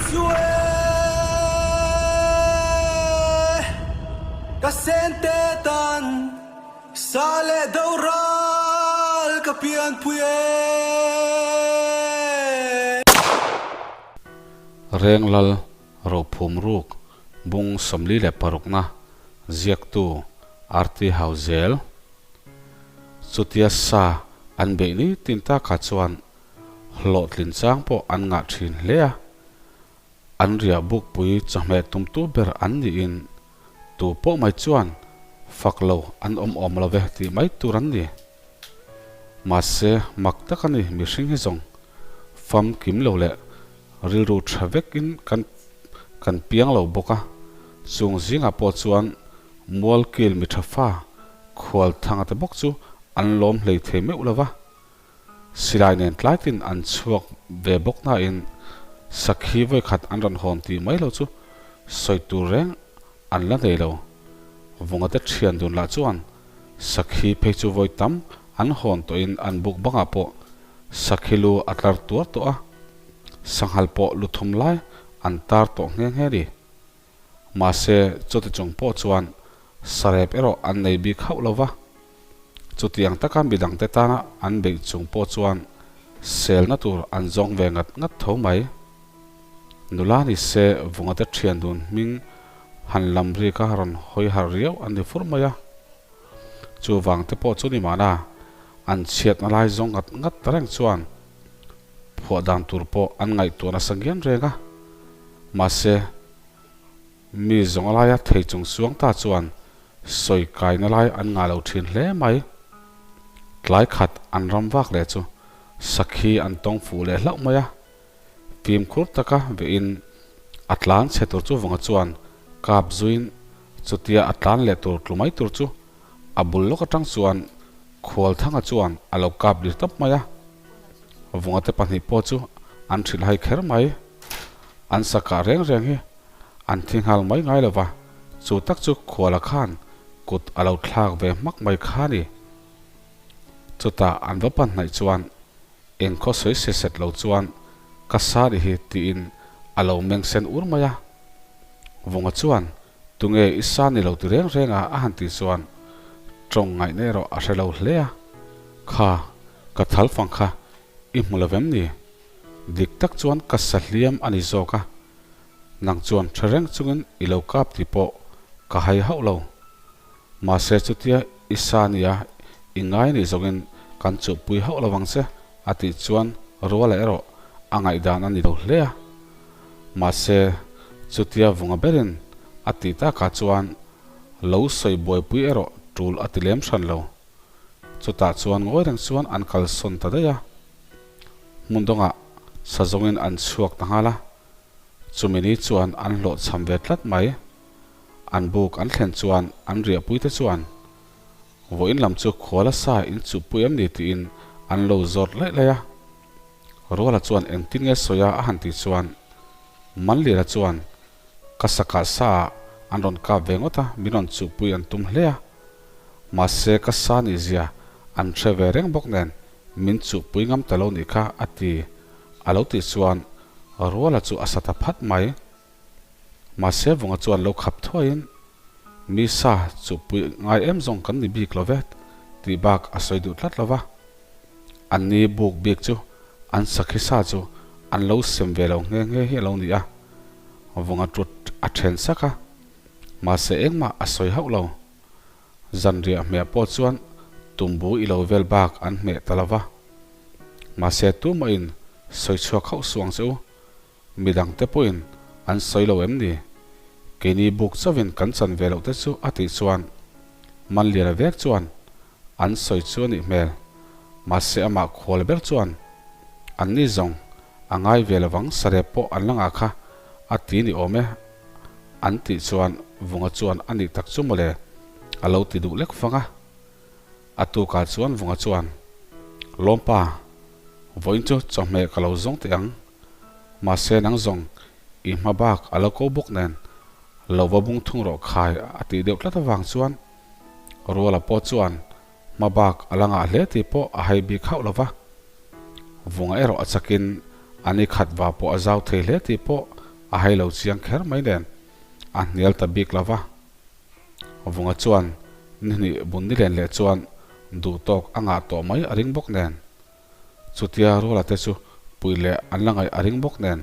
chu e ka sente tan sa leh do ral ka pianpui e. Renglal Rophum Ruk Bung 46 na ziaktu RT Hauzel Chutia sa an beih ni tin takah chuan hlawhtlin chang pawh an ngah thin hle a, an riah bukpui chawhmeh tumtu ber an niin tu pawh mai chuan fak lo an awm awm lo ve tih mai tur an ni. Mahse, mak tak a ni mihring hi zawng famkim lo leh rilru tha vekin kan kan piang lo bawk a, chung zingah pawh chuan mualkil mi tha fa khual thanga te bawk chu an lawm hlei thei meuh lo va. Silai nen tlaitin an chhuak ve bawk nain sakhi vawikhat an rawn hawn tih mai lo chu sawi tur reng an la nei lo. Vungate thian dun lah chuan sakhi phei chu vawi tam an hawn tawhin an buk bangah pawh sakhi lu a tlar tuar tawh a, sanghal pawh lu thum lai an tar tawh nghe nghe ni. Mahse chuti chung pawh chuan sarep erawh an nei bik hauh lo va. Chutiang taka midangte tana an beih chung pawh chuan selna tur an zawng ve ngat ngat tho mai. Nula ni se vungate thian dun hming han lam rik a rawn hawi harh riau an ni fur mai a. Chuvang te pawh chu ni mahna an chhiatna lai zawng ngat ngat ta reng chuan phuah dan tur pawh an ngaihtuah nasa ngian reng a. Mahse, mi zawng laia thei chung suang ta chuan sawi kaina lai an ngah lo thin hle mai. Tlai khat an ram vak leh chu sakhi an tawng fuh leh hlauh mai a. Fimkhur taka vehin a tlan chhe tur chu vawngah chuan kap zuiin chutia a tlan leh tur tlu mai tur chu a bul lawk atang chuan Khualthanga chuan a lo kap lir tawp mai a. Vawngate pahnih pawh chu an hrilh hai kher mai. An sa kah reng reng hi an thi nghal mai ngai lo va, chu tak chu Khuala khan kut a lo thlak ve hmak mai kha a ni. Chutah an va pan hnaih chuan engkhaw sawi se set lo chuan ka sa ri hi tiin a lo meng sen ur mai a. Vunga chuan tunge i sa ni lo ti reng reng a a han tih chuan tawng ngaihna erawh a hre lo hle a. Kha, ka thal fang kha i hmu lo vem ni? Dik tak chuan ka sa hliam a ni zawk a, nang chuan tha reng chungin i lo kap tih pawh ka hai hauh lo. Mahse chutia i sa nia i ngai nih zawngin kan chuhpui hauh lo vang che a tih chuan Ruala erawh a ngaihdan a ni lo hle a. Mahse chutia vunga berin a tih takah chuan lo sawi buaipui erawh tul a ti lem hran lo. Chutah chuan ngawi reng chuan an kalsawn ta daih a. Hmun dawngah sa zawngin an chhuak ta nghal a, chumi ni chuan an hlawhchham ve tlat mai. An buk an thlen chuan an riahpuite chuan vawiin lam chu khuala sa in chuhpui em ni tiin an lo zawt laih laih a. Ruala chuan engtin nge sawi a a han tih chuan Manlira chuan ka sakah sa ah an rawn kap ve ngawt a, min rawn chuhpui an tum hle a. Mahse ka sa nih zia an hre ve reng bawk nen Min chuhpui ngam ta lo nih kha a ti. A lo tih chuan Ruala chu a sa ta phat mai. Mahse Vunga chuan lo khap thuaiin, Mi sa chuhpui ngai em zawng kan ni bik lo ve tih bak a sawi duh tlat lo va. An ni buk bik chu an sakhi sa chu an lo sem ve lo nghe nghe hi a lo ni a. Vunga tut a then sak a, mahse engmah a sawi hauh lo. Zanriah hmeh pawh chuan tumbu i lo vel bak an hmeh ta lo va. Mahse tumahin sawi chhuak hauh suh ang che u. Midangte pawhin an sawi lo em ni? Keini buk chauhin kan chan ve loh te chu a tih chuan Manliana vek chuan an sawi chu a nih hmel. Mahse amah khual ber chuan anni zawng a ngai ve lovang sarep pawh an la ngah kha a ti ni awm e. An tih chuan Vunga chuan a nih tak chu mawle a lo ti duh lek fang a. A tukah chuan Vunga chuan, Lawmpa, vawiin chu chawhmeh ka lo zawng teh ang. Mahse nang zawng i hma bak a lo ko bawk nen lo va bung thung rawh khai a tih deuh tlat avang chuan Ruala pawh chuan hma bak a la ngah hle tih pawh a hai bik hauh lo va. Vunga erawh a chakin a ni khat va pawh a zau thei hle tih pawh. a hai lo chiang kher mai nen a hnial ta bik lo va. Vunga chuan ni hnih bun ni len leh chuan duh tawk a ngah tawh mai a ring bawk nen. Chutia Ruala te chu puih leh an la ngaih a ring bawk nen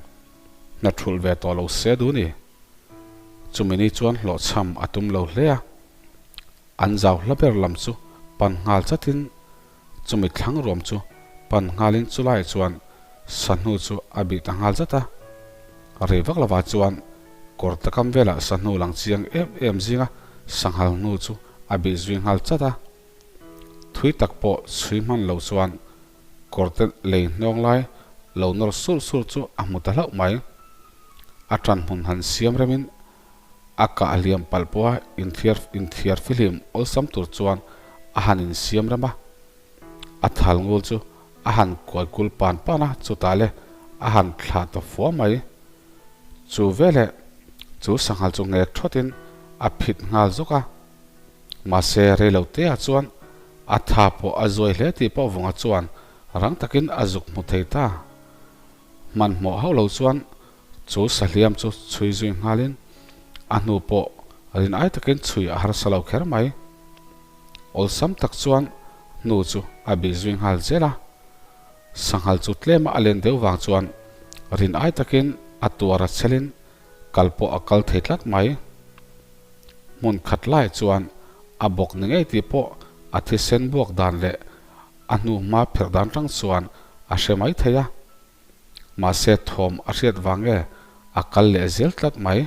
hna thulh ve tawh lo se duh ni. Chumi ni chuan hlawhchham a tum lo hle a. An zau hla ber lam chu pan nghal chatin Chumi thlang ruam chu pan nghalin chulaiah chuan sahnu chu a bih ta nghal zat a. Rei vak lovah chuan kawr takam velah sahnu lang chiang em em zinga sanghal hnu chu a bih zui nghal chat a. Thui tak pawh chhui hman lo chuan kawrte lei hnawng lai lo nawr sur sur chu a hmu ta hlauh mai. A tan hmun han siam remin A kah hliam palh pawha inthiar inthiar fihlim awlsam tur chuan a han insiam rem a. A thal ngul chu a han kuai kul pan pan a, chutah le a han thlah ta fua mai. Chu veleh chu sanghal chu ngek thawtin a phit nghal zawk a. Mahse reilo teah chuan a tha pawh a zuai hle tih pawh vunga chuan rang takin a zuk hmu thei ta. Hmanhmawh hauh lo chuan Chu sahliam chu chhui zui nghalin a hnu pawh rin ai takin chhui a harsa lo kher mai. Awlsam tak chuan hnu chu a bih zui nghal zel a. Sanghal chu tlema a len deuh vang chuan rin ai takin a tuar a chelin kal pawh a kal thei tlat mai. Hmun khat laiah chuan a bawk ni ngei tih pawh a thisen buak dan leh a hnu hma pherh dan tang chuan a hre mai thei a. Mahse thawm a hriat vang nge a kal leh zel tlat mai.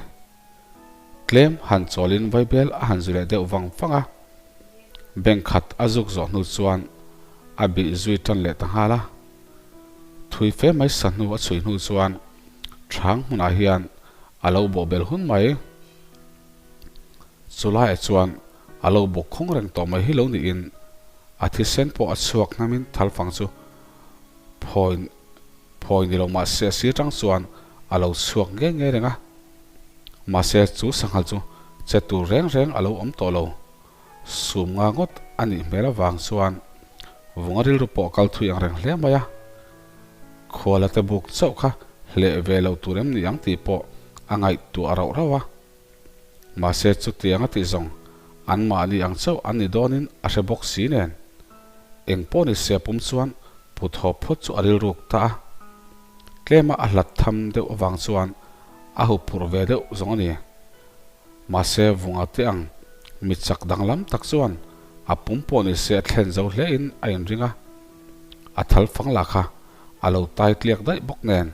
Tlem han chawlin vaibel a han zu leh deuh vang vang a. Bank khat a zuk zawh hnu chuan a bih zui tan leh ta nghal a. Thui fe mai sa hnu a chhui hnu chuan hrang hmunah hian a lo bawhbel hun mai. Chulaiah chuan a lo bawk khawng reng tawh mai hi lo niin a thisen pawh a chhuak hnamin thalfang chu phawi phawi ni lo mahse a sir tang chuan a lo chhuak ngei ngei reng a. Mahse chu sanghal chu che tur reng reng a lo awm tawh lo. Sum nga ngawt a nih hmel avang chuan vunga rilru pawh kal thui ang reng hle mai a. Khuala te buk chauh kha hleh ve lo tur em ni ang tih pawh a ngaihtuah rauh rauh a. Mahse chutiang a tih zawng anmahni ang chauh an ni dawnin a hre bawk si nen. Eng pawh ni se pum chuan put haw phawt chu a rilruk ta a. Tlema a hlat tham deuh avang chuan a hu phurh ve deuh zawng a ni. Mahse vunga te ang mi chak danglam tak chuan a pum pawh ni se a thlen zo hle in a inring a. A thal fang lah kha a lo tai tliak daih bawk nen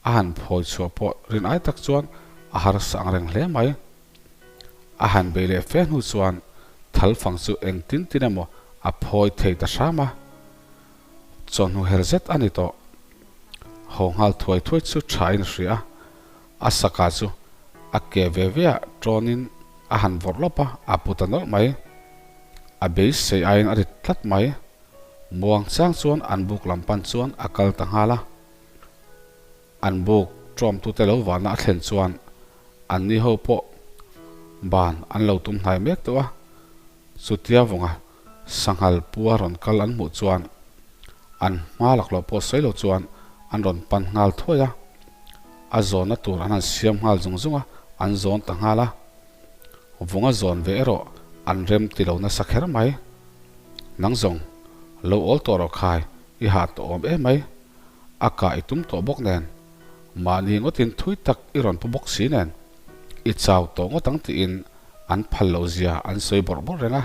A han phawi chhuah pawh rin ai tak chuan a harsa ang reng hle mai. A han bei leh fe hnu chuan thal fang chu eng tin tin emaw a phawi thei ta hram a. Chawhnu her zet a ni tawh. Haw nghal thuai thuai chu tha in hria a, a saka chu a ke ve ve ah tawnin a han vawrh lawp a, a pu ta nawlh mai. A beisei aiin a rit tlat mai. Muang chang chuan an buk lam pan chuan a kal ta nghal a. An buk ṭawmtute lo vahna a thlen chuan anni ho pawh ban an lo tum hnai mek tawh a. Chutia vawnga sanghal pua rawn kal an hmuh chuan an hma laklawh pawh sawi lo chuan an rawn pan nghal thuai a. A zawnna tur an han siam nghal zung zung a, an zawn ta nghal a. Vunga zawn ve erawh an rem ti lo nasa kher mai. Nang zawng, lo awl tawh rawh khai, i hah tawh awm em mai. A kah i tum tawh bawk nen, mahni ngawtin thui tak i rawn pu bawk si nen, i chau tawh ngawt ang tiin an phal loh zia an sawi bawrh bawrh reng a.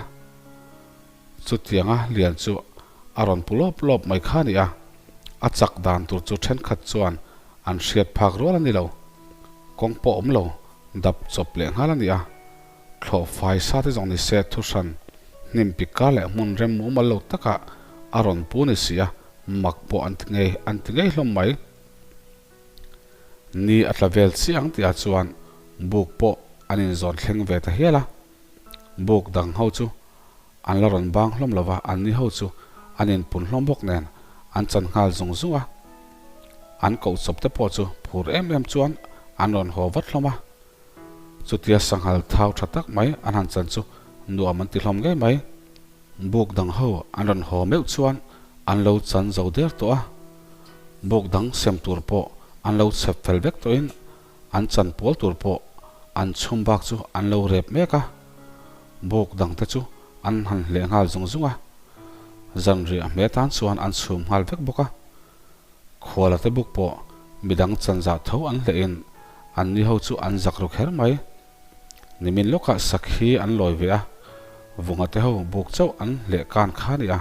Chutianga lian chu a rawn pu lawp lawp mai kha a ni a, a chak dan tur chu thenkhat chuan an hriat phak rual a ni lo. Kawng pawh awm lo, dap chawp leh nghal a ni a. Thlawh fai sa te zawng ni se thuhran hnim pik kar leh hmun rem mumal lo takah a rawn pu ni si a, mak pawh an ti ngei an ti ngei hlawm mai. Ni a tla vel chiah ang tihah chuan buk pawh an inzawn thleng ve ta hial a. Buk dang ho chu an la rawn bang hlawm lo va, anni ho chu an inpun hlawm bawk nen an chan nghal zung zung a. An koh chawp te pawh chu phur em em chuan an rawn haw vat hlawm a. Chutia sanghal thau tha tak mai an han chan chu nuam an ti hlawm ngei mai. Buk dang ho an rawn haw meuh chuan an lo chan zo der tawh a, buk dang sem tur pawh an lo chhep fel vek tawhin. An chan pawl tur pawh an chhum bak chu an lo rep mek a, buk dangte chu an han hleh nghal zung zung a. Zanriah hme tan chuan an chhum nghal vek bawk a. Khuala te buk pawh midang chanzah tho an hlehin anni ho chu an zak ru kher mai. Nimin lawkah sakhi an lawi ve a, vunga te ho buk chauh an hleh kan kha a ni a.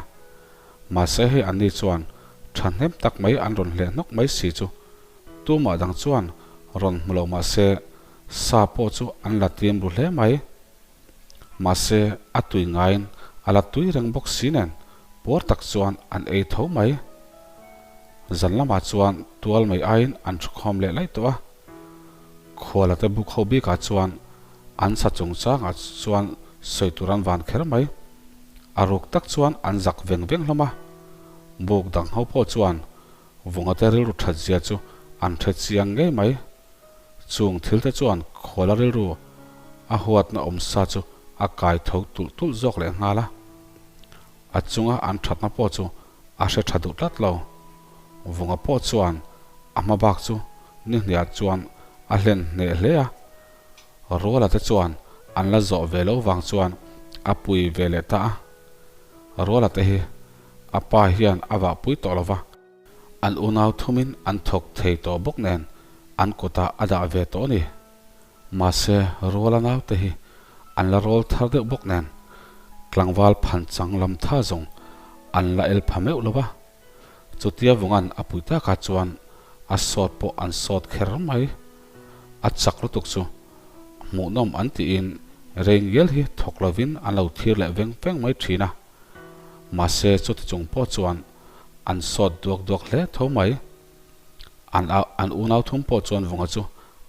Mahse hei anni chuan thahnem tak mai an rawn hleh hnawk mai si chu tumah dang chuan rawn hmu lo mahse sa pawh chu an la tim ru hle mai. Mahse a tui ngaiin a la tui reng bawk si nen puar tak chuan an ei tho mai. Zan lamah chuan tual mai aiin an thukhawm leh laih tawh a. Khuala te buk ho bikah chuan an sa chungchangah chuan sawi tur an van kher mai. A ruk tak chuan an zak veng veng hlawm a. Buk dang ho pawh chuan Vunga te rilru that zia chu an hre chiang ngei mai. Chung thil te chuan khuala rilru a huatna awm sa chu a kai tho tulh tulh zawk leh nghal a. A chunga an thatna pawh chu a hre tha duh tlat lo. Vunga pawh chuan a hma bak chu ni hniah chuan a hlen hneh hle a. Ruala te chuan an la zawh ve lo vang chuan a pui ve leh ta a. Ruala te hi a pa hian a vahpui tawh lo va, an unau thumin an thawk thei tawh bawk nen an kutah a dah ve tawh a ni. Mahse, Ruala naute hi an la rawl thar deuh bawk nen tlangval phan chang lam tha zawng an la el pha meuh lo va. Chutia vungan a pui takah chuan a sawt pawh an sawt kher mai. A chak lutuk chu hmuhnawm an tiin rei ngial hi thawk lovin an lo thir leh veng veng mai thin a. Mahse, chuti chung pawh chuan an sawt duak duak hle tho mai. An an unau thum pawh chuan vunga chu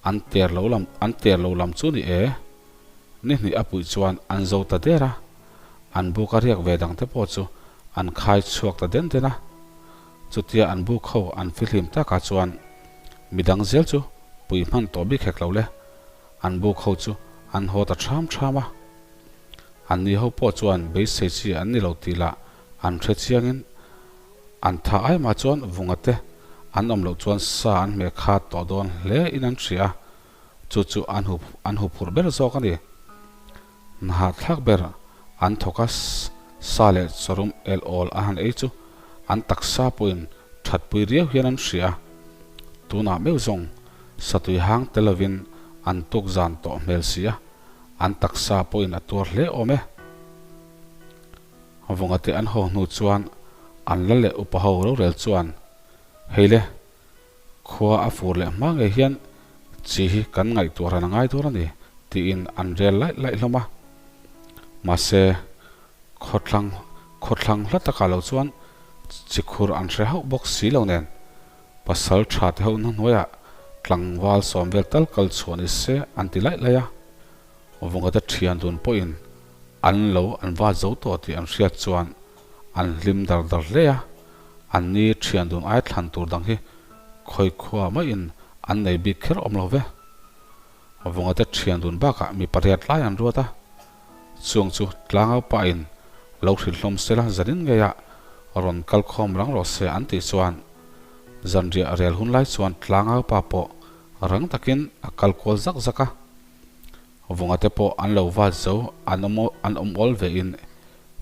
an ter lo lam an ter lo lam chu ni e. Ni hnih a puih chuan an zo ta der a, an buk a riak ve dang te pawh chu an khai chhuak ta den den a. Chutia an buk ho an fihlim takah chuan midang zel chu puih hman tawh bik hek lo le, an buk ho chu an haw ta ṭham ṭham a. Anni ho pawh chuan beisei chi an ni lo tih lah an hre chiangin An tha ai mah chuan vunga te an awm loh chuan sa an hmeh khat tawh dawn hle in an hria a, chu chu an hu an hu phurh ber zawk a ni. Hnahthlak ber an thawk a, sa leh chawrum el awl an han ei chu an taksa pawhin thatpui riau hian an hria a, tunah meuh zawng satui hang tel lovin an tuk zan tawh hmel si a, an taksa pawhin a tuar hle awm e. Vunga te an haw hnu chuan an la leh upa ho rorel chuan, Hei le, khua a fur leh hma ngei hian chi hi kan ngaihtuah ran a ngai dawn a ni, tiin an rel laih laih hlawm a. Mahse, khawthlang khawthlang hla takah lo chuan chi khur an hre hauh bawk si lo nen, pasal tha te ho hnuhnuaiah tlangval sawm vel tal kal chhuah ni se an ti laih laih a. Vunga te thian dun pawhin an lo an vat zo tawh tih an hriat chuan an hlim dar dar hle a, an ni thian dun ai thlan tur dang hi khawi khua maiin an nei bik kher awm lo ve. Vunga te thian dun bakah mi pariat lai an ruat a, chung chu tlangau pahin lo hrilh hlawm sela zanin ngeiah rawn kal khawm rang rawh se an tih chuan zanriah rel hun lai chuan tlangau pa pawh rang takin a kal kual zak zak a. Vunga te pawh an lo vat zo, an awm an awm awl ve in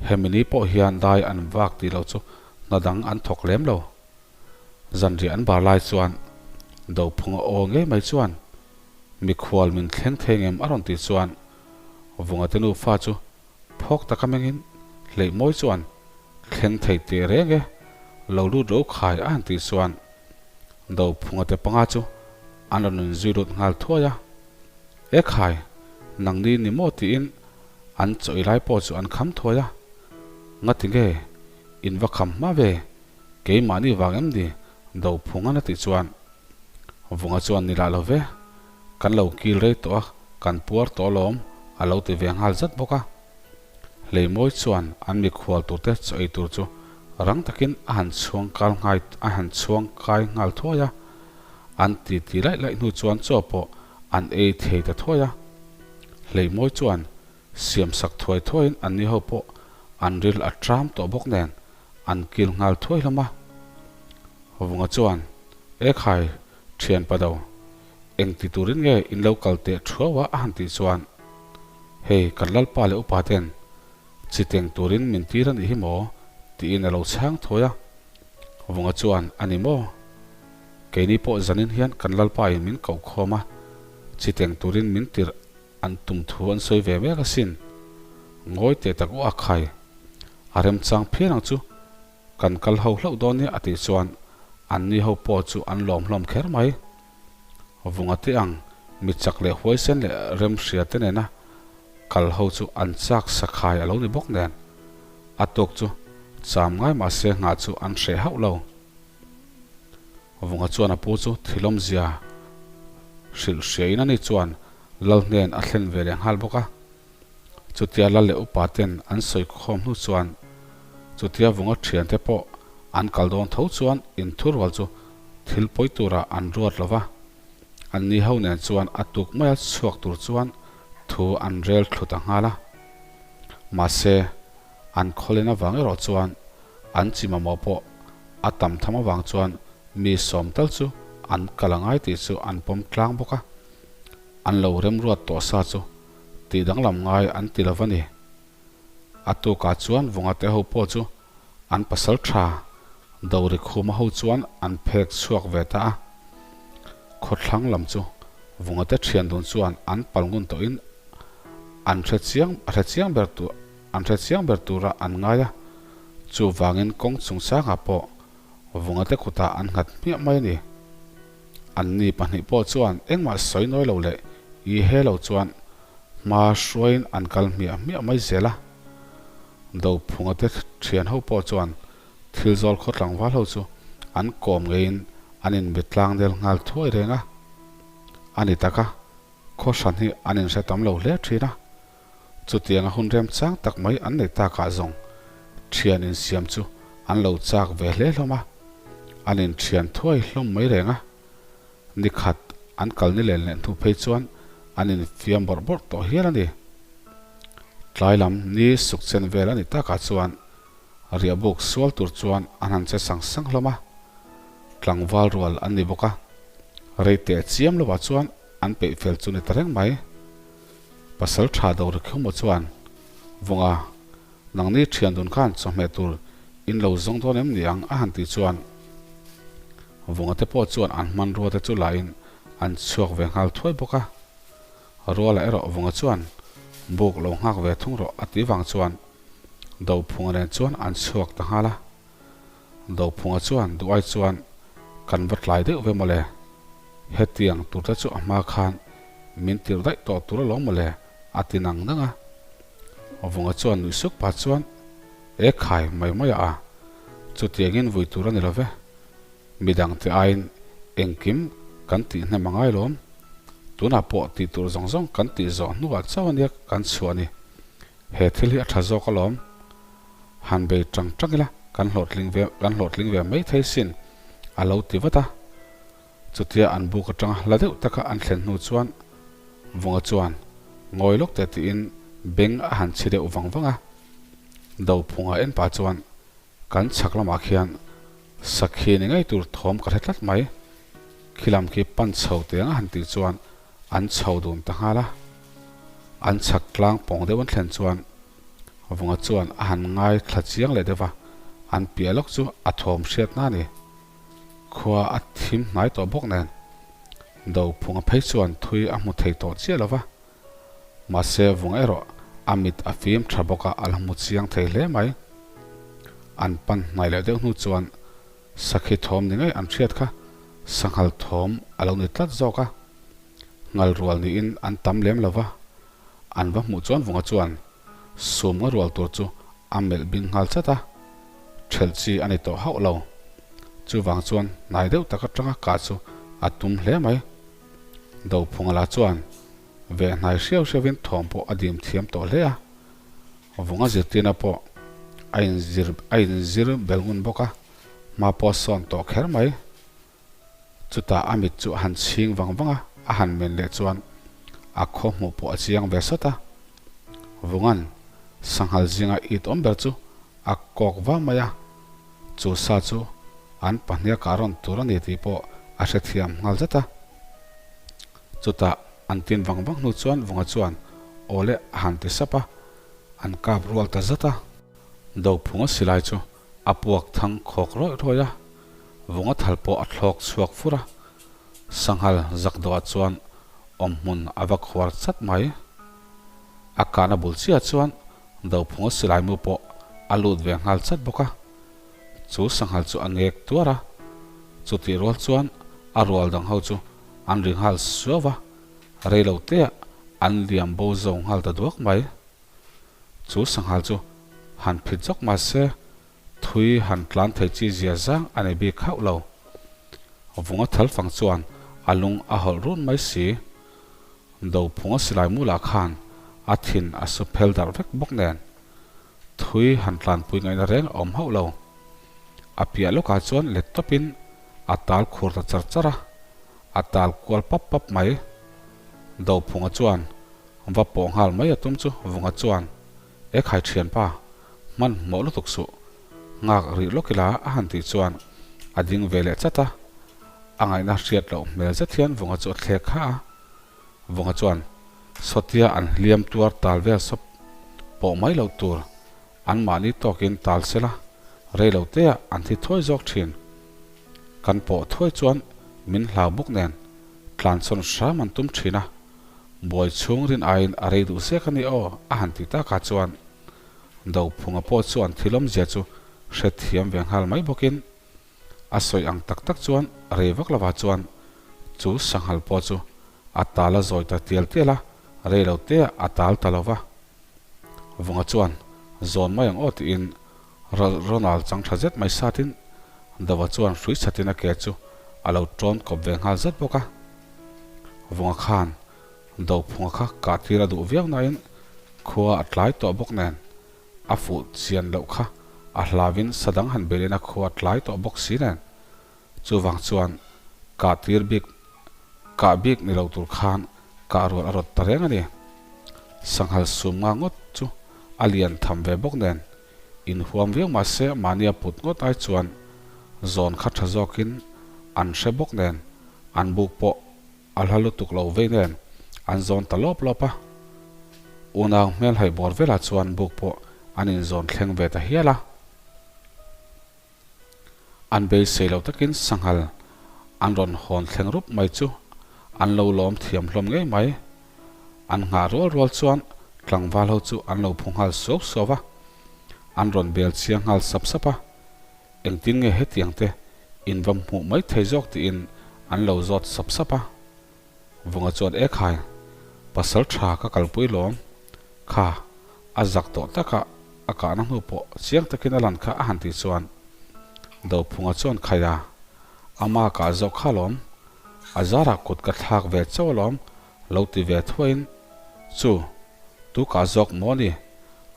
hemi ni pawh hian dai an vak tih loh chu hna dang an thawk lem lo. Zanriah an bar lai chuan Dophunga aw ngei mai chuan mikhual min thleng thei ngem a rawn tih chuan Vunga te nufa chu phawk taka mengin Hleihmawi chuan thleng thei teh reng e, lo lut ro khai a han tih chuan Dophunga te panga chu an rawn inzui lut nghal thuai a. E khai, nangni ni maw tiin an chawi lai pawh chu an kham thuai a. Ngati nge in va kham hma ve, keimahni vang em ni Dophunga na tih chuan Vunga chuan ni lah lo ve, kan lo kil rei tawh a, kan puar tawh alawm a lo ti ve nghal zat bawk a. Hleimawi chuan an mikhual turte chaw ei tur chu rang takin a han chhuang kal nghai a han chhuang kai nghal thuai a. An ti ti laih laih hnu chuan chaw pawh an ei thei ta thuai a. Hleimawi chuan siam sak thuai thuaiin anni ho pawh an ril a tram tawh bawk nen an kil nghal thuai hlawm a. Vunga chuan, E khai, thian pa do. Eng ti turin nge in lo kal teh thuau a a han tih chuan, Hei kan lalpa leh upa ten chi teng turin min tir a nih hi maw? tiin a lo chhang thawi a. Vunga chuan, A ni maw? Keini pawh zanin hian kan lalpa in min koh khawm a, chi teng turin min tirh an tum thu an sawi ve mek asin. Ngawi teh tak u a khai. A remchang phian ang chu. Kan kal ho hlauh dawn nia a tih chuan anni ho pawh chu an lawm hlawm kher mai. Vunga te ang mi chak leh huaisen leh remhria te nena kal ho chu an chak sakhai a lo ni bawk nen a tawk chu cham ngai mahse nghah chu an hreh hauh lo. Vunga chuan a pu chu thilawmzia hrilh hriain ani chuan lal hnen a thlen ve leh nghal bawk a. Chutia lal leh upa ten an sawi khawm hnu chuan chutia vunga thiante pawh an kal dawn tho chuan inthurual chu thil pawi turah an ruat lo va, anni ho nen chuan a tuk maia chhuak tur chuan thu an rel thlu ta nghal a. Mahse, an khawlen avang erawh chuan an chi mamawh pawh a tam tham avang chuan mi sawm tal chu an kal a ngai tih chu an pawm tlang bawk a, an lo remruat tawh sa chu tih danglam ngai an ti lo va ni. A tukah chuan Vungate ho pawh chu an pasal tha Dori Khuma ho chuan an phek chhuak ve ta a. Khawthlang lam chu Vungate thian dun chuan an pal ngun tawhin an hre chiang a hre chiang ber tur an hre chiang ber tura an ngai a. Chuvangin kawng chungchangah pawh Vungate kutah an nghat hmiah mai a ni. Anni pahnih pawh chuan engmah sawi nawi lo leh i he lo chuan hma hruaiin an kal hmiah hmiah mai zel a. Dophunga te thian ho pawh chuan thil zawl khaw tlangval ho chu an kawm ngeiin an inbe tlang del nghal thuai reng a. A ni tak a, khaw hran hi an inhre tam lo hle thin a. Chutianga hun remchang tak mai an nei takah zawng thian insiam chu an lo chak ve hle hlawm a, an inthian thuai hlawm mai reng a. Nikhat an kal ni len leh hnu phei chuan an infiam bawrh bawrh tawh hial a ni. Tlai lam ni suk chen vel a ni takah chuan riahbuk sual tur chuan an han che sang sang hlawm a, tlangval rual an ni bawk a, rei teh chiam lovah chuan an peih fel chu ni ta reng mai. Pasal tha do ri khiu maw chuan, Vunga, nangni thian dun khan chawhmeh tur in lo zawng dawn em ni ang a han tih chuan Vunga te pawh chuan an hmanrua te chu la in an chhuak ve nghal thuai bawk a. Ruala erawh Vunga chuan buk lo nghak ve thung rawh a tih vang chuan Dophunga nen chuan an chhuak ta nghal a. Dophunga chuan duh ai chuan kan va tlai deuh ve mawle, hetiang tur te chu a hma khan min tirh daih tawh tur alawm mawle a ti nang nang a. Vunga chuan nuih suk pah chuan E khai mai mai a, chutiangin vui tur a ni lo ve, midang te aiin engkim kan tih hnem a ngai lawm, tunah pawh tih tur zawng zawng kan tih zawh hnuah chauh ania kan chhuah a ni. He thil hi a tha zawk alawm. Han bei tang tang ila kan hlawhtling ve kan hlawhtling ve mai thei sin a lo ti vat a. Chutia an buk atanga hla deuh taka an thlen hnu chuan Vunga chuan ngawi lawk teh tiin beng a han chhi deuh vang vang a. Dophunga en pah chuan Kan chhak lamah khian sakhi ni ngei tur thawm ka hre tlat mai. Khi lam khi pan chho teng a han tih chuan an chho dun ta nghal a. An chhak tlang pawng deuh an thlen chuan Vunga chuan a han ngai thla chiang leh deuh va, an piah lawk chu a thawm hriatna a ni. Khua a thim hnai tawh bawk nen Dophunga phei chuan thui a hmu thei tawh chiah lo va. Mahse vung erawh a mit a fim tha bawk a, a la hmu chiang thei hle mai. An pan hnai leh deuh hnu chuan sakhi thawm ni ngei an hriat kha sanghal thawm a lo ni tlat zawk a. Ngal rual niin an tam lem lo va, an va hmuh chuan vunga chuan sum nga rual tur chu a melh bing nghal chat a, thelh chi a ni tawh hauh lo. Chuvang chuan hnai deuh tak atanga kah chu a tum hle mai. Dophunga la chuan veh hnai hriau hriauin thawm pawh a dim thiam tawh hle a, vunga zirtirna pawh a inzir a inzir bel ngun bawk a, hma pawh a sawn tawh kher mai. Chutah a mit chu a han chhing vang vang a, a han men leh chuan a khaw hmuh pawh a chiang ve sawt a. Vunga'n sanghal zinga it awm ber chu a kawk va mai a, chu sa chu an pahniha kah rawn tur a ni tih pawh a hrethiam nghal zat a. Chutah an tin vang vang hnu chuan Vunga chuan aw le a han ti sap a, an kap rual ta zat a. Dophunga silai chu a puak thang khawk rawih rawih a, Vunga thal pawh a thlawk chhuak fur a. Sanghal zak dawhah chuan awmhmun a va khuar chat mai. A kahna bul chiah chuan Dophunga silai mu pawh a lut ve nghal chat bawk a. Chu sanghal chu a ngek tuar a, chutih rual chuan a rual dang ho chu an ri nghal suau a, rei lo teah an liam bo zo nghal ta duak mai. Chu sanghal chu han phit zawk mah se thui han tlan thei chi zia zang a nei bik hauh lo. Vunga thal fang chuan a lung a hawlh run mai si. Dophunga silai mulah khan a thin a su phel darh vek bawk nen. Thui han tlanpui ngaihna reng a awm hauh lo. A piah lawkah chuan let tawpin a tal khur ta char char a, a tal kual pap pap mai. Dophunga chuan va pawh nghal mai a tum chu Vunga chuan, E khai thianpa, hmanhmawh lutuk suh, nghak rih lawk ila a han tih chuan a ding ve leh chat a, a ngaihna hriat loh hmel zet hian Vunga chu a thlek kha a. Vunga chuan Sawtia an hliam tuar tal vel sawp pawh mai loh tur an mahni tawkin tal sela rei lo teah an thi thuai zawk thin. Kan pawh thuai chuan min hlau bawk nen tlansawn hram an tum thin a, buai chhung rin aiin a rei duh zek a ni aw a han ti takah chuan Dophunga pawh chuan thil awmzia chu hrethiam ve nghal mai bawkin A sawi ang tak tak chuan rei vak lovah chuan chu sanghal pawh chu a tal a zawi ta tial tial a, rei lo te a tal ta lo va. Vunga chuan zawn mai ang aw tiin Ronald chang tha zet mai satin Dova chuan hrui chatin a ke chu a lo tawn kawp ve nghal zat bawk a. Vunga khan Dophunga kha kah tir a duh viau nain khua a tlai tawh bawk nen A fuh chian loh kha a hlauin sa dang han belin a khua tlai tawh bawk si nen. Chuvang chuan kah tir bik kah bik ni lo tur khan kah rual a rawt ta reng a ni. Sanghal sum nga ngawt chu a lian tham ve bawk nen inhuam viau mah se mahnia put ngawt ai chuan zawn kha tha zawkin an hre bawk nen an buk pawh A hla lutuk lo vei nen an zawn ta lawp lawp a. Unau hmelhaih bawr velah chuan buk pawh an inzawn thleng ve ta hial a. An beisei lo takin sanghal an rawn hawn thleng rup mai chu an lo lawm thiam hlawm ngei mai. An nghah rual rual chuan tlangval ho chu an lo phu nghal suau suau a. An rawn bel chiang nghal sap sap a. Engtin nge hetiang te in va hmuh mai thei zawk tiin an lo zawt sap sap a. Vunga chuan e khai, pasal tha ka kalpui lawm, kha a zak tawh taka a kahna hnu pawh chiang takin a lan kha a han tih chuan Dophunga chuan khai a, ama kah zawk kha lawm, a zarah kut ka thlak ve chauh alawm lo ti ve thuaiin chu tu kah zawk maw ni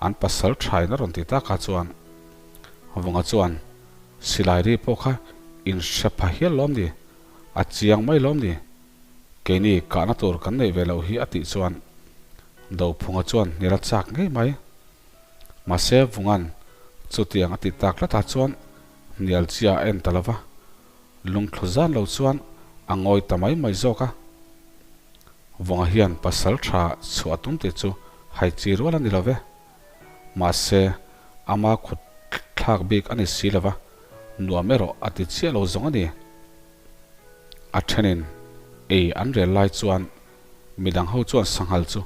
an pasal thain a rawn ti takah chuan Vunga chuan silai ri pawh kha in hre pha hial lawm ni, a chiang mai lawm ni, keini kahna tur kan neih ve loh hi a tih chuan Dophunga chuan hnial a chak ngei mai. Mahse Vunga'n chutiang a tih tak tlatah chuan hnial chia a en ta lova, lungthlu zan lo chuan a ngawi ta mai mai zawk a. Vunga hian pasal tha chhuah tum tih chu hai chi rual a ni lo ve. Mahse, ama khut thlak bik a ni si lo va, nuam erawh a ti chiah lo zawng a ni. A thenin ei an rel lai chuan midang ho chuan sanghal chu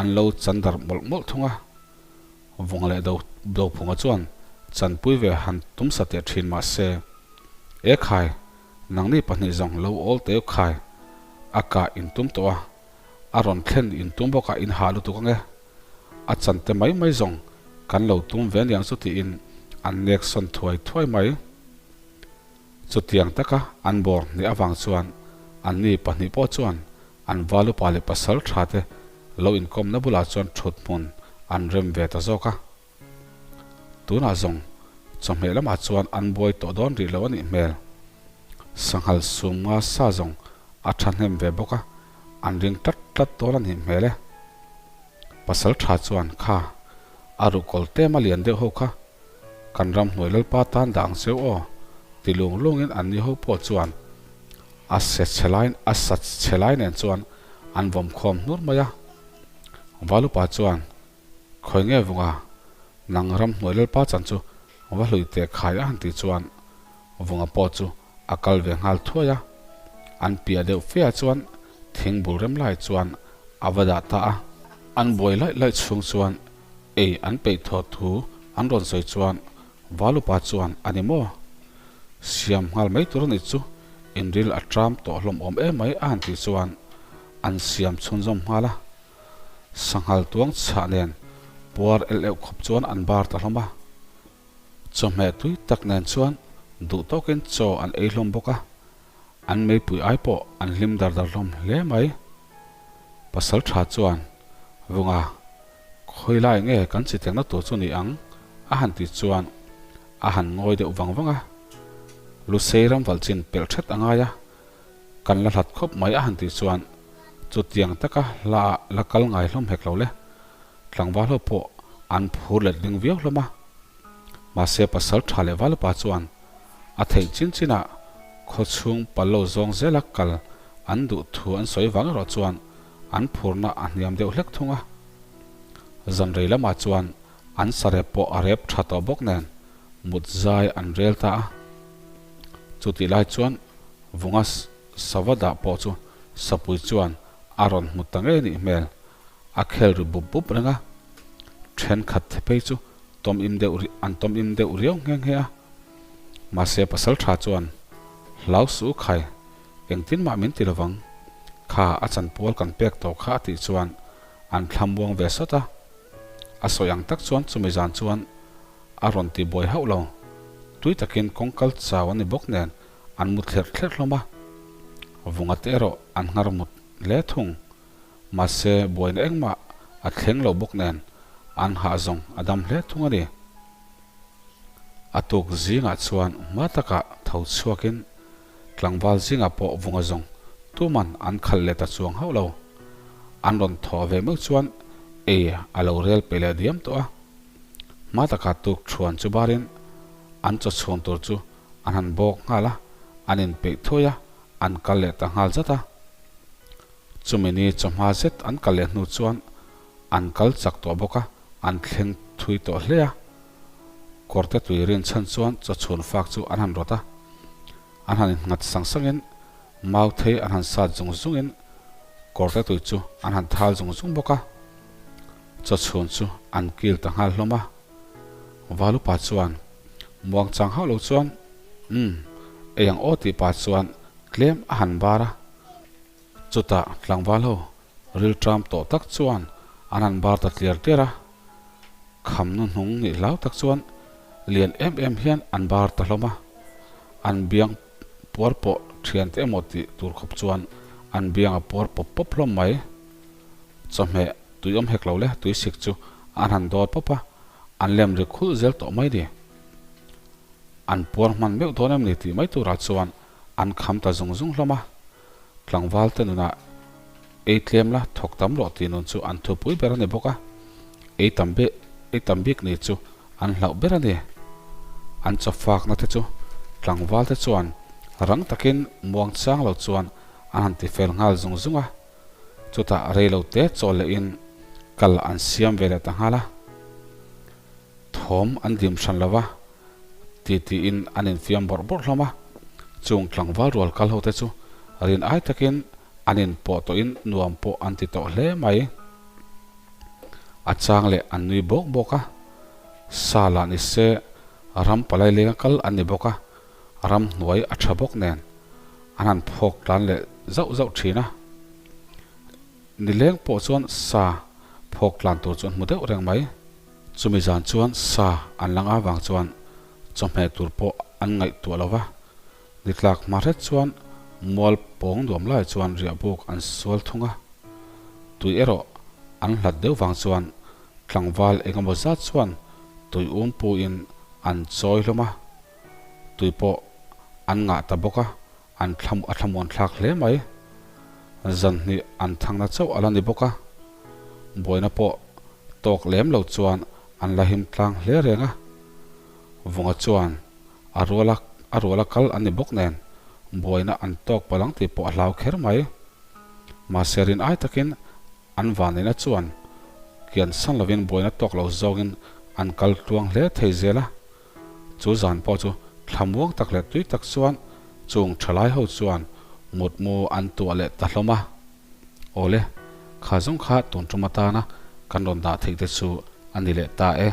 an lo chan darh mawlh mawlh thung a. Vunga leh Dophunga chuan chanpui ve han tum sa teh thin mahse, E khai, nangni pahnih zawng lo awl teu khai, a kah in tum tawh a, a rawn thlen in tum bawkah in hah lutuk ange. A chan te mai mai zawng kan lo tum ve aniang chu tiin an nek sawn thuai thuai mai. Chutiang taka an bawr hnih avang chuan anni pahnih pawh chuan an valupa leh pasal tha te lo inkawmna bulah chuan thut hmun an rem ve ta zawk a. Tunah zawng chawhmeh lamah chuan an buai tawh dawn rih lo a nih hmel. Sanghal sum nga sa zawng a thahnem ve bawk a, an ring tlat tlat dawn a nih hmel e. Pasal tha chuan kha a ruhkawl tlem a lian deuh ho kha kan ramhnuai lalpa tan dah ang cheu aw ti lung lungin an ni ho pawh chuan a se chhe lai a sa chhe lai nen chuan. an vawm khawm hnur mai a. Valupa chuan, Khawi nge vunga, nang ramhnuai lalpa chan chu va hlui teh khai a han tih chuan vunga pawh chu a kal ve nghal thuai a. An piah deuh fe ah chuan thing bul rem lai chuan a va dah ta a. An buai laih laih chhung chuan ei an peih thaw thu an rawn sawi chuan Valupa chuan a ni maw? Siam nghal mai tur a nih chu, inril a tram tawh hlawm awm em mai a han tih chuan an siam chhunzawm nghal a. Sanghal tuang chhah nen puar el euh khawp chuan an bar ta hlawm a. Chawhmeh tui tak nen chuan duh tawkin chaw an ei hlawm bawk a, an meipui ai pawh an hlim dar dar hlawm hle mai. Pasal tha chuan, Vunga, khawi lai nge kan chi tengna tur chu ni ang? a han ti chuan a han ngawi deuh vang vang a. Lusei ram valh chin pelh thet a ngai a, Kan la hlat khawp mai a han tih chuan chutiang taka hla ah la kal ngai hlawm hek lo le. Tlangval ho pawh an phur let ling viau hlawm a. Mahse pasal tha leh valupa chuan a theih chin chin ah khaw chhung pal lo zawng zela kal an duh thu an sawi vang erawh chuan an phurna a hniam deuh hlek thung a. Zan rei lamah chuan an sarep pawh a rep tha tawh bawk nen mut zai an rel ta a. Chutih lai chuan Vunga sava dah pawh chu Sapui chuan a rawn hmu ta ngei nih hmel. A khel ri bup bup reng a. Thenkhat the phei chu tawm im deuh an tawm im deuh riau nghe nghe a. Mahse pasal tha chuan Hlau suh khai, engtin mah min ti lovang. Kha a chanpual kan pek tawh kha a tih chuan an thlamuang ve sawt a. A sawi ang tak chuan chumi zan chuan a rawn ti buai hauh lo. Tui takin kawngkal chau a ni bawk nen an mu thlerh thlerh hlawm a, vunga te erawh an nghar mut hle thung. Mahse, buaina engmah a thleng lo bawk nen an hah zawng a dam hle thung a ni. A tuk zingah chuan hma takah tho chhuakin tlangval zingah pawh vunga zawng tuman an khalh leh ta chuang hauh lo. An rawn thawh ve meuh chuan ei a lo rel peih leh diam tawh a. Hma takah tuk thuan chu barin an chaw chhuan tur chu an han bawk nghal a, an inpeih thuai a, an kal leh ta nghal zat a. Chumi ni chawhma zet an kal leh hnu chuan an kal chak tawh bawk a, an thleng thui tawh hle a. Kawrte tui rin chhan chuan chaw chhun fak chu an han rawt a, an han innghat sang sangin mau thei an han sat zung zungin kawrte tui chu an han thal zung zung bawk a. Chaw chhun chu an kil ta nghal hlawm a. Valupa chuan muang chang hauh lo chuan, Umm, ei ang aw tih pah chuan tlem a han bar a. Chutah tlangval ho rilṭam tawh tak chuan an han bar ta tliar tliar a. Kham nu hnung nih hlau tak chuan lian em em hian an bar ta hlawm a. An biang puar pawh ṭhiante emaw tih tur khawp chuan an biang a puar pawp pawp hlawm mai. Chawhmeh tui awm hek lo le, tui sik chu an han dawt pawp a, an lem ri khulh zel tawh mai ni. An puar hman meuh dawn em ni tih mai turah chuan an kham ta zung zung hlawm a. Tlangval te nunah ei tlem la thawk tam rawh tih nun chu an thupui ber a ni bawk a, ei tam bik ei tam bik ni chu an hlauh ber a ni. An chaw fakna te chu tlangval te chuan rang takin muang chang lo chuan an han ti fel nghal zung zung a. Chutah rei lo te chaw leh in kal an siam ve leh ta nghal a, thawm an dim hran lo va ti tiin an infiam bawrh bawrh hlawm a. Chung tlangval rual kal ho te chu rin ai takin an inpawh tawhin nuam pawh an ti tawh hle mai. A chang leh an nui bawk bawk a, sa lah ni se ram palai lenga kal an ni bawk a, ramhnuai a tha bawk nen an han phawk tlan leh zauh zauh thin a. Nileng pawh chuan sa phawk tlan tur chu an hmu deuh reng mai. Chumi zan chuan sa an la nga vang chuan chawhmeh tur pawh an ngaihtuah lo va. Nitlak hma hret chuan mual pawng nuam lai chuan riahbuk an sual thung a. Tui erawh an hlat deuh vang chuan tlangval engemaw zat chuan tui um puin an chawi hlawm a. Tui pawh an ngah ta bawk a, an thla a thlamuan thlak hle mai. Zan hnih an thangna chauh a la ni bawk a, buaina pawh tawk lem lo chuan an la him tlang hle reng a. Vunga chuan a ruala a ruala kal an ni bawk nen buaina an tawk palh ang tih pawh a hlau kher mai. Mahse rin ai takin an vanneihna chuan kian san lovin buaina tawk lo zawngin an kal tluang hle thei zel a. Chu zan pawh chu thlamuang tak leh tui tak chuan chung thalai ho chuan mutmu an tuah leh ta hlawm a. Awle, kha zawng kha tun tum atana kan rawn dah theih te chu a ni leh ta e.